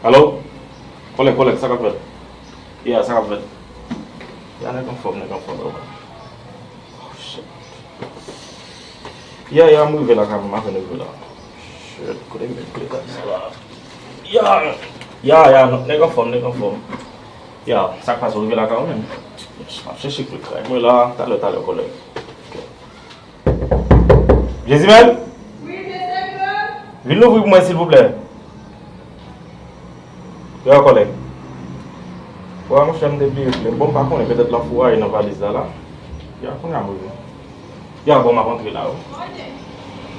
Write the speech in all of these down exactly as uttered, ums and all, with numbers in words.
Alo? Kòlèg, kòlèg, sa k ap fèt? Yeah, sa k ap fèt? Yeah, nèg anfòm, nèg anfòm, bro. Oh, shit. Yeah, yeah, m rive lakay mwen, m apenn rive la. Shit, kote m met kle kay sa la? Yeah, yeah, yeah, nèg anfòm, nèg anfòm. Yeah, sa k pase, w rive lakay ou menm? Yes, m ap chèche kle kay mwen la, talè, talè, kòlèg. Ok. Jezimèn? Wi, mesye Claude? Vin louvri pou mwen, silvouplè. Yo, kòlèg. Wè, monchè, m te bliye kle m. Bon, m pa konnen, petèt l anfouraye nan valiz la, la. Ya, kounye a m rive. Ya, bon, m ap antre la, wi. Ok.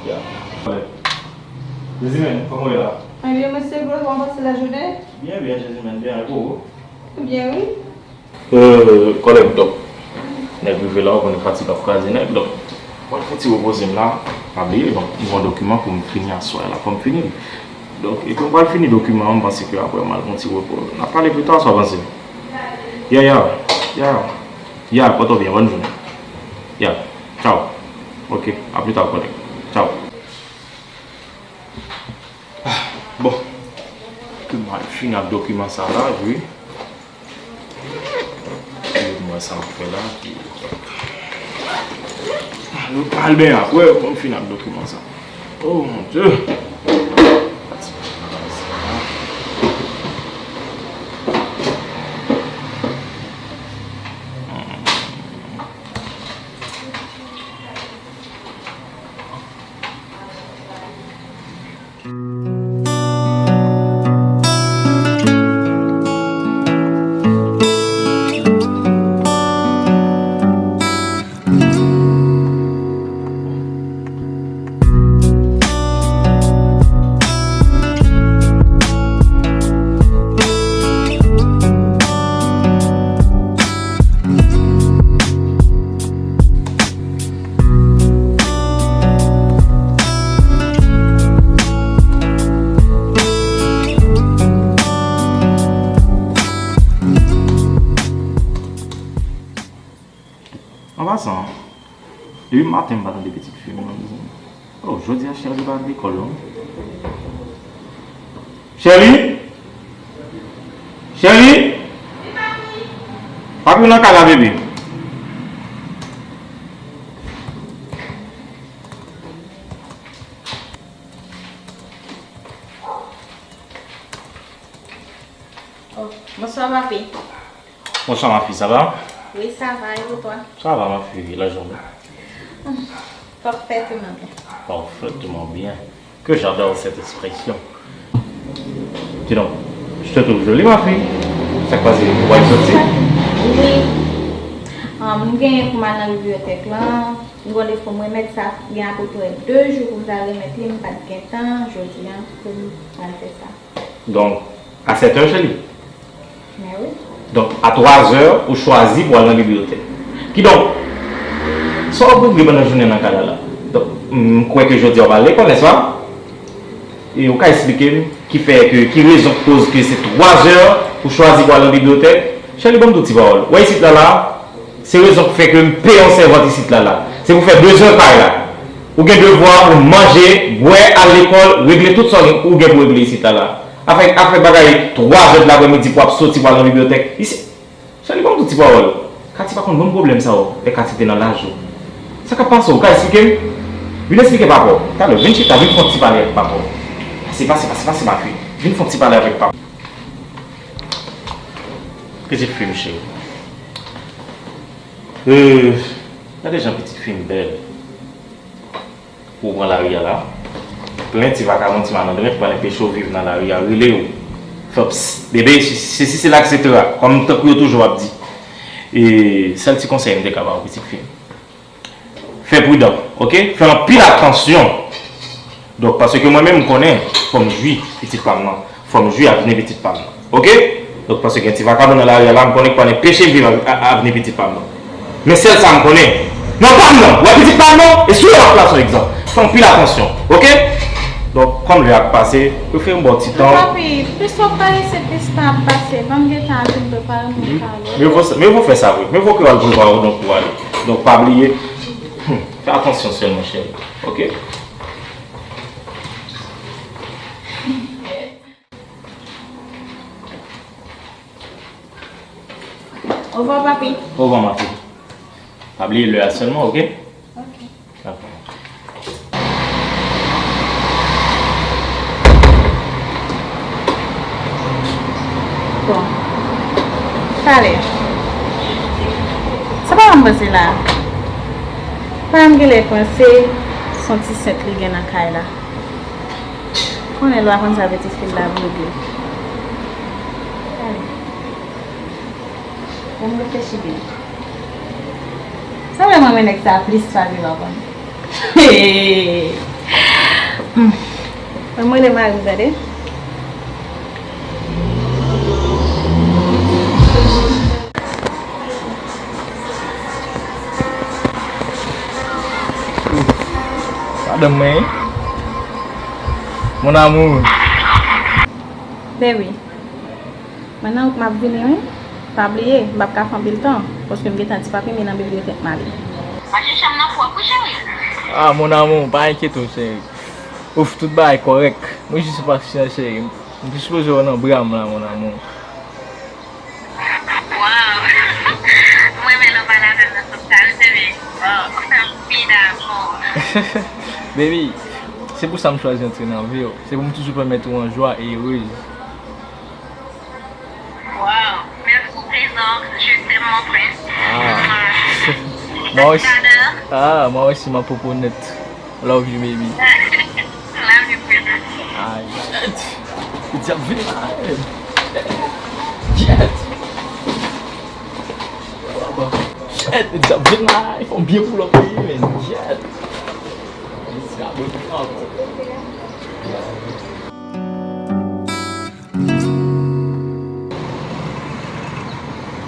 Ya. Kòlèg. Jezimèn, kòman w ye la? Mwen byen, mesye Claude, kòman w pase lajounen? Byen, byen, Jezimèn, byen, e pou ou? Byen, wi. Euh, kòlèg, donk, nèg rive la, ou konnen fatig ap kraze nèg, donk, mwen fè ti repoze m la, pa bliye, donk, m gen yon dokiman pou m fini aswè a la, fò m fini l. Donk, epi m pral fini dokiman an, m panse ke apre m al pran ti repo. N ap pale pita, sa w panse? Ya, ya, ya, ya, pòte w byen, bòn jounen. Ya, tchaw. Ok, a pita, kòlèg. Tchaw. Ah, bon. Pou m al fini ak dokiman sa la, wi. Pou m wè sa m fè la, ki, ah, nou pral ben apre, pou m fini ak dokiman sa. Oh, mon Dieu. An pasan, depi maten m pa tande pitit fi m nan, mezanmi. Oh, jodi a Sherly pa al lekòl non. Sherly? Sherly? Papi w nan kay la, bebe. Oh, bonswa, papi. Bonsoir, ma fille, ça va? Oui, ça va, et pour toi? Ça va, ma fille, la journée? Parfaitement bien. Parfaitement bien. Que j'adore cette expression. Dis donc, je te trouve jolie, ma fille. Sa k pase, ou pral soti? Wi. Ah, m genyen pou m al nan bibliyotèk la. M gen yon leson m remèt, sa gen apeprè de jou pou m ta remèt li, m pa t gen tan, jodi a, pou m al fè sa. Donk, a sèt è, Sherly? Men wi. Donk, a twa zè, ou chwazi pou al nan bibliyotèk. Kidonk, sa w ap regle pandan jounen nan kay la la? Donk, m kwè ke jodi a w pa al lekòl, nèspa? E ou ka esplike m ki fè ke, ki rezon k koz ke se twa zè ou chwazi pou al nan bibliyotèk? Sherly, ban m di w ti pawòl. Ou wè isit la la, se rezon k fè ke m peye yon sèvant isit la la. Se pou fè bezwen kay la. Ou gen devwa pou manje, bwè, al lekòl, regle tout sa w gen, ou gen pou regle isit la la. Afè, afè bagay twa zè de laprèmidi pou w ap soti pou al nan bibliyotèk. Isit, Sherly, ban m di w ti pawòl. Katie pa konn ban m pwoblèm sa yo, lè Katie te nan laj ou. Sa k ap pase w? Ou ka esplike m? Vin esplike papa w. Talè, vin chita, vin fè yon ti pale avèk papa w. Pase, pase, pase, pase, ma fille. Vin fè yon ti pale avèk papa w. Pitit fi m cheri. Euh, gade jan pitit fi m bèl. Ou pran lari a la. Plen ti vakabon, ti malandren, ki pa anpeche w viv nan lari a, rele yo. Fè ps, bebe, sesi, sela, etsetera. Kòm tankou yo toujou ap di. E sèl ti konsèy m te ka ba w, pitit fi m. Fè pridan, oke? Fè anpil atansyon. Donk, paske mwen menm, m konnen, fò m jwi pitit pa m nan. Fò m jwi avni pitit pa m nan. Oke? Donk, paske gen ti vakabon nan lari a la, m konnen ki pral anpeche m viv a, a, avni pitit pa m nan. Men sèl sa m konnen. Nan pa m nan, w wè pitit pa m nan, e sou yo m ap pase yon egzanp. Fè anpil atansyon, oke? Donk, kòm lè a ap pase, prefere m ba w ti tan. Papi, plis w ap pale, se plis tan ap pase. Ban m gen tan al vin prepare m pou m ka ale. Mieux vaut, mieux vaut fè sa vre. Mieux vaut ke w al prepare w donk pou w ale. Donk, pa bliye, hmm, fè atansyon sèlman, cheri. Oke? Ovwa, papi. Ovwa, ma fille. Pa bliye lè a sèlman, oke? Oke. Dakò. Bon. Talè. Sa pa m panse la. Pa m genlè panse se yon ti sent li gen nan kay la. Konnen lwa konn sa pitit fi l la vle di. Talè. Bon, m reflechi byen. Sa vle mwen renmen nèg sa plis pase pa konn. Hmm. Mwen renmen mari m, tande. Madanm mwen, mon amour. Baby. Mwen nan wout m ap vini wi. Pa bliye, m p ap ka fè anpil tan, paske m gentan di papi m nan bibliyotèk m ale. Mache chanm nan pwòp wi cheri. Ah, mon amour, pa enkyete w, cheri. Ouf, tout bagay kòrèk. Nou jis pasyante, cheri. M te sipoze wè w nan bra m la, mon amour. Waw. M renmen lè w pale avè m nan sans sa wi, cheri. Oh, m anvi damou. Baby, se pou sa m chwazi antre nan vi w. Se pou m toujou pèmèt ou an jwa e erez. Wow, merci pour présent, je t'aime mon prince. Ah. Mwa osi, ah, mwa osi, ma poponèt. Love you, baby. Love you, baby. Ay, jet. Li di ap vin la, men. Jet. Jet, li di ap vin la, li fè yon byen pou lòt peyi, men. Jet. Li di ap vin la ankò.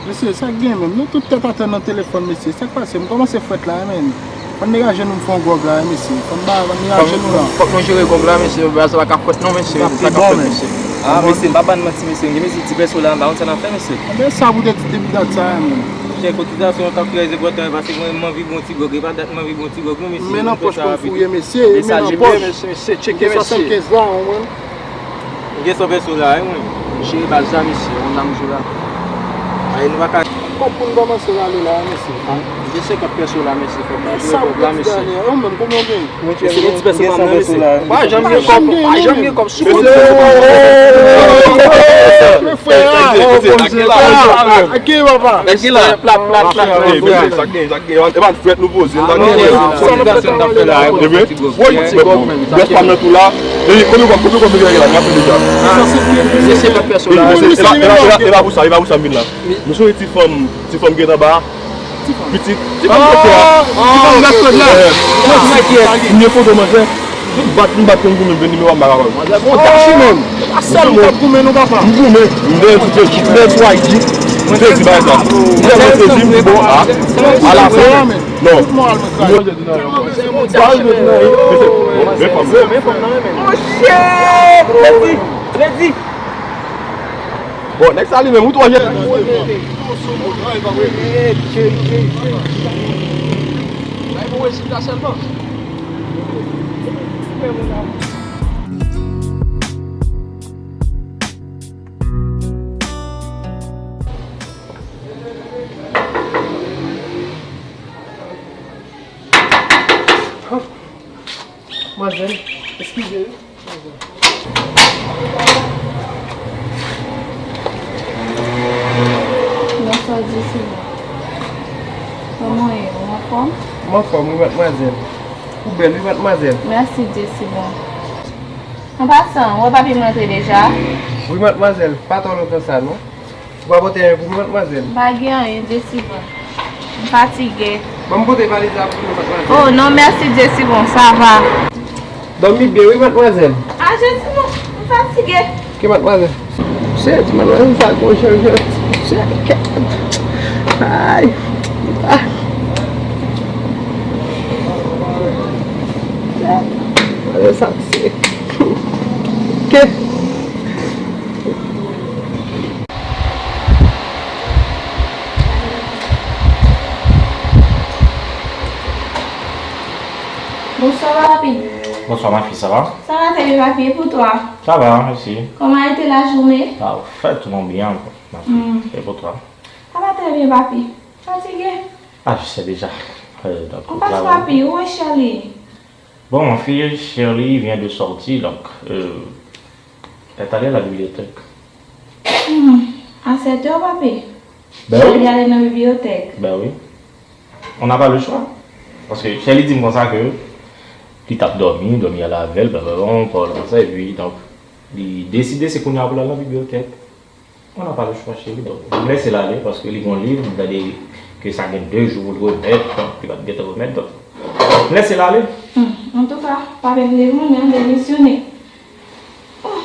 Mesye, sa k gen menm? Nou tout tèt atè nan telefòn, mesye. Sa k pase? M kòmanse frèt la, wi, menn. Fò n degaje nou, m fè yon gwòg la, wi, mesye. Fò n ba, fò n degaje nou la. Fòk nou jere gwòg la, mesye. Bagay sa pa ka frèt non, mesye. Sa k ap fèt, mesye? Ah, mesye, m pa ba n manti, mesye. M gen mesye ti pèso la anba, m pa konn sa n ap fè, mesye. Anben sa pou te di depi dat sa, wi, menn. Chè, kote sa se yon tan trè enpòtan, paske mwen, m anvi bon ti gwòg. E pa dat m anvi bon ti gwòg, non, mesye. Men nan pòch pou m fouye, mesye. Men nan pòch. Mesye, mesye, tcheke, mesye. Swasann kenz la, wi, menn. Gen san pèso la, wi, mwen. M jere baz la, mesye, yon dam jou la. Ay, nou pa ka. Kòb pou n kòmanse rale la, mesye. Gen senkant pèso la, mesye, fòk nou jere kòb la, mesye. Yo menm, konbyen w gen? Mesye, gen ti pèso pa m nan, mesye. Pa janm gen kòb, pa janm gen kòb sou kont. Mesye, frè a. Ak ki papa? Ak ki la? Plat, plat, plat, plat. Epa n frèt nou poze. Epi, woy, bwès pa m nan tou la. Epi, konbyen kòb, konbyen kòb nou gen la, n ap fè deja. Mesye, e pa, e pa, e pa pou sa, e pa pou sa m vin la. Nou sonje ti fanm, ti fanm ki ret anba a. Pitit. Ti fanm doktè a. Ti fanm doktè la. M gen foto manzè. M bat, m bat pou m goumen, m jwenn nimewo a, m pa kapab. Manzè gon dachi menm. Se pa sèl ou k ap goumen non, papa. M goumen. M dèyè ti jezi, m dèyè ti waydi. M sezi bagay sa. M tèlman sezi, m di bon, a, alafen, non. Monchè! Ledi! Ledi! Bon, nèg sa li menm, ou twò jèn. Manzèl, eskize wi. Bonswa, Jesiba. Kòman w ye? Ou anfòm? M anfòm wi, madmwazèl. Ou bèl wi, madmwazèl. Mèsi, Jesiba. An pasan, ou wè papi m rantre deja? Wi, madmwazèl. Pa twò lontan sa, non. Ou pa pote anyen pou mwen, madmwazèl? M pa gen anyen, Jesiba. M fatige. Ban m pote valiz la pou nou, madmwazèl. Oh, non, mèsi, Jesiba, sa va. Dòmi byen, wi, madmwazèl. Ah, Jesiba, m fatige. Ke madmwazèl. Sèt, madmwazèl, sa gon jan, jan. Sèt, kèt. Ay. Ah. Sèt. Madmwazèl, sa, se. Ke. Bonsoir, papi. Bonsoir, ma fille, ça va? Ça va très bien, papi, et pour toi? Ça va, merci. Comment a été la journée? Ah, fèt, tout bon, bien, ma fille. Hmm. Et pour toi? Ça va très bien, papi. Fatige? Ah, je sais déjà. Euh, donc, on passe, papi. Où est Shirley? Bon, mon fils, Shirley vient de sortir, donc, euh, elle est allée à la bibliothèque. Hmm, à sept heures, papi? Ben oui. Shirley ale nan bibliyotèk. Ben oui. On n'a pas le choix. Paske Shirley di m konsa ke li t ap dòmi, dòmi ale avè l, blablabla, on parle konsa, epi, donk, li deside se kounye a pou l al nan bibliyotèk. On n'a pas le choix, chérie, donk, m lese l ale, paske li gon liv, m tande ke sa gen de jou pou l remèt, donk, li pa t gentan remèt, donk, m lese l ale. Hmm, antouka, pa pèdi devan, men m demisyone. Oh.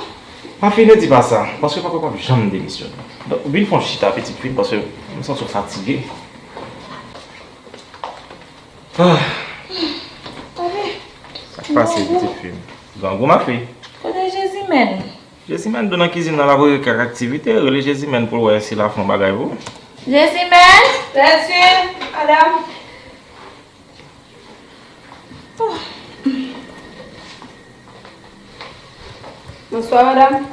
Ma fille, ne dis pas ça, paske papa p ap janm demisyone. Donk, vin fè yon chita, pitit fi m, paske m santi w fatige. Ah. Sa k pase, pitit fi m? Grangou, ma fille. Kote Jezimèn? Jezimèn dwe nan kizin nan, l ap regle kèk aktivite. Rele Jezimèn pou l wè si l ap fè yon bagay pou ou. Jezimèn! Lèsi, madanm. Oh. Bonswa, madanm.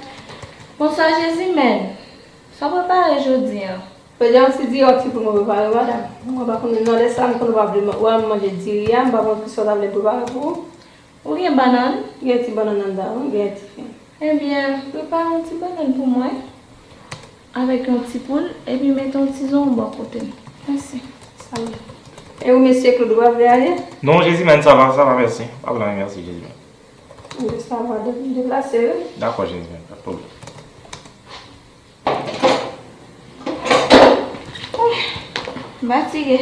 Bonswa, Jezimèn. Sa w prepare jodi a? Jodi a, yon ti diri ti pou mwen prepare, madanm. Mwen pa konn, nan lè sa, m konn w pa vle man-, wè m manje diri a, m pa konn kisa w ta vle m prepare pou ou. Ou gen bannann? Gen ti bannann anndan, wi, gen ti fen. Ebyen, prepare yon ti bannann pou mwen, avèk yon ti poul, epi mete yon ti zonyon bò kote m. Mèsi. Sa vle. E ou, mesye Claude, ou pa vle ale? Non, Jezimèn, sa va, sa va, mèsi. Pa vle ale, mèsi, Jezimèn. Wi, sa va, de-, deplase, wi. Dakò, Jezimèn, pa de pwoblèm. M fatige.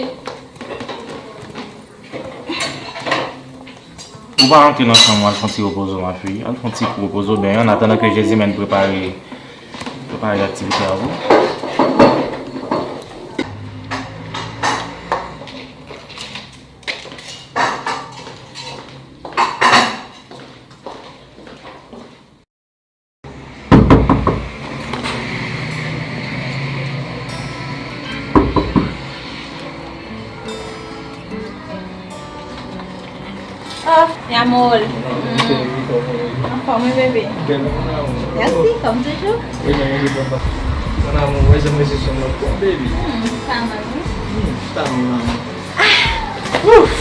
Ou pa rantre nan chanm ou al fè yon ti repoze w, ma fille. Al fè yon ti repoze w, ben, an atandan ke Jezimèn prepare, prepare aktivite a pou ou. Oh, mi amor. Mm. Anfòm, wi, bebe. Bèl, mon amour. Merci, comme toujours. Wi, men, wi, bon, mon amour, wè, jan mesye sou mwen, baby. Hmm, pa mal, wi. Hmm, pa mal, mon amour. Ouf!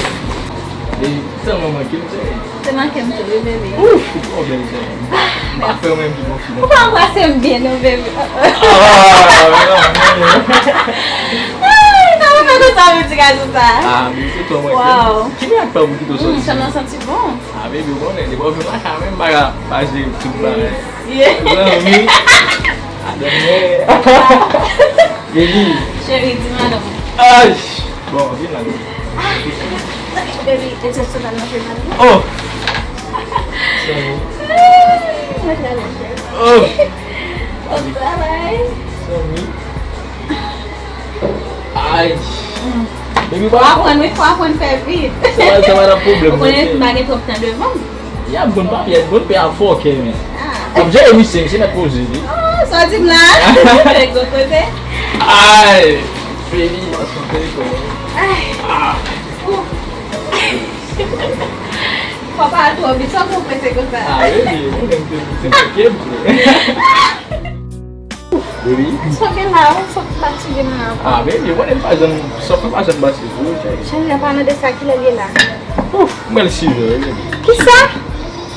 Baby, tèlman manke m, tèlman. Te manke m tou, wi, baby. Ouf, ou twò bèl, tèlman. Pa fè mwen pi bon fi. Ou pa anbrase m byen, non, baby. Ah, non, non. Ay, sa mwen fè konsa, mwen di gade sa. Ah, baby, se twò manke m. Wow. Ki bagay k fè w pou kite w soti? Hmm, chanm nan santi bon. Ah, baby, ou konnen, depi w vin lakay mwen, m pa ka pase tout bagay. Yeah. Zanmi. Adan mwen. Baby. Cheri, di madanm. Ay! Bon, vin la, baby. Ah, baby, e jès sa nan fè mal. Oh! Zanmi. Ah, mwen la, cheri. Oh! Bon travay. Zanmi. Ay. Baby, fò aprann, wi, fò aprann fè vit. Sa va, sa va nan pwoblèm. Ou konnen m pa gen twòp tan devan m. Ya, m konn papye, m konn pè a fòkè, men. Ah. Ap jere misye, misye mèt poze, wi. Oh, sa w di m la? Gwo koze. Ay, baby, m ap sante kò. Ay. Ah. Fò pa al twò vit, sa w twò prese konsa? Ah, baby, ou menm te prese manke m vre. Baby. Sa w gen la, ou sot fatige nan la. Ah, baby, ou konnen m pa janm, sòf mwen pa janm pase pou ou, cheri. Cheri, an palan de sa, kilè l ye la? Ouf, mwen l sis è, wi, baby. Kisa?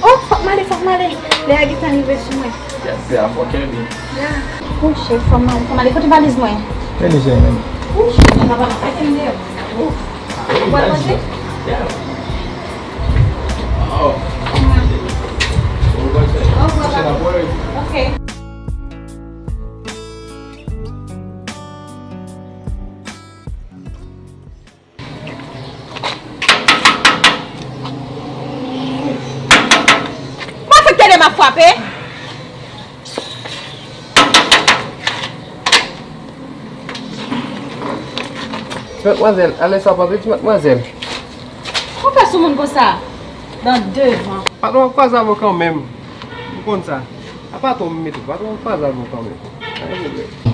Oh, fòk m ale, fòk m ale. Lè a gentan rive sou mwen. Ya, pè a fòkè, baby. Ya. Oh, cheri, fòk m ale, fòk m ale. Kote valiz mwen? Men li, cheri, men li. Oh, cheri, sa va, pa kite m deyò. Oh. Ou pral manje? Ya. Oh. Au revoir, cheri. Au revoir, papa. Ok. Mwen fèk tande m ap frape. Ti madmwazèl, alè sa w pa vle, ti madmwazèl. Ou fè sou moun konsa? Dan devan. Patwon ap kwaze avè w kanmenm. Ou konn sa. A patwon m mete, patwon ap kwaze avè w kanmenm. Pa gen pwoblèm.